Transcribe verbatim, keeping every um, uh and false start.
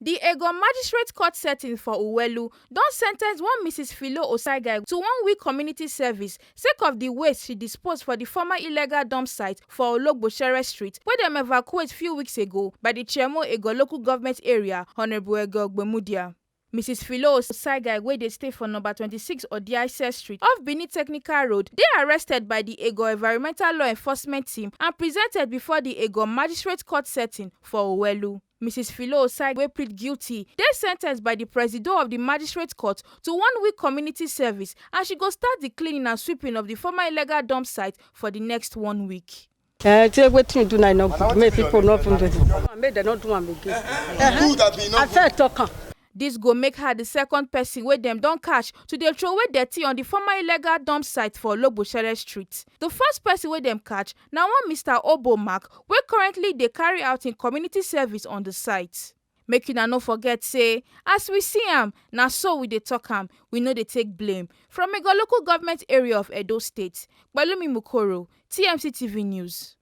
The Ego Magistrate Court setting for Uwelu don sentence one Missus Philo Osaigai to one week community service sake of the waste she disposed for the former illegal dump site for Ologboshere Street, wey dem evacuate few weeks ago by the Chemo Ego Local Government Area, Honourable Ego Ogbemudia. Missus Philo Osaigai, wey dey stay for number twenty-six Odiaise Street off Benin Technical Road, dey arrested by the Ego Environmental Law Enforcement Team and presented before the Ego Magistrate Court setting for Uwelu. Missus Philo Osaigai, wey plead guilty, dey sentenced by the Presido of the Magistrate Court to one week community service, and she go start the cleaning and sweeping of the former illegal dump site for the next one week. Eh, say wetin you do na no good. Make people no fit do. Make dem no do am again. I first talk am. This go make her the second person wey dem don catch to dey throway dirty on the former illegal dump site for Ologboshere Street. The first person wey dem catch na one Mister Obo Mark, wey currently dey carry out im community service on the site. Make una no forget say, as we see am, na so we dey talk am, we no dey take blame. From Ego Local Government Area of Edo State, Pelumi Mukoro, T M C T V News.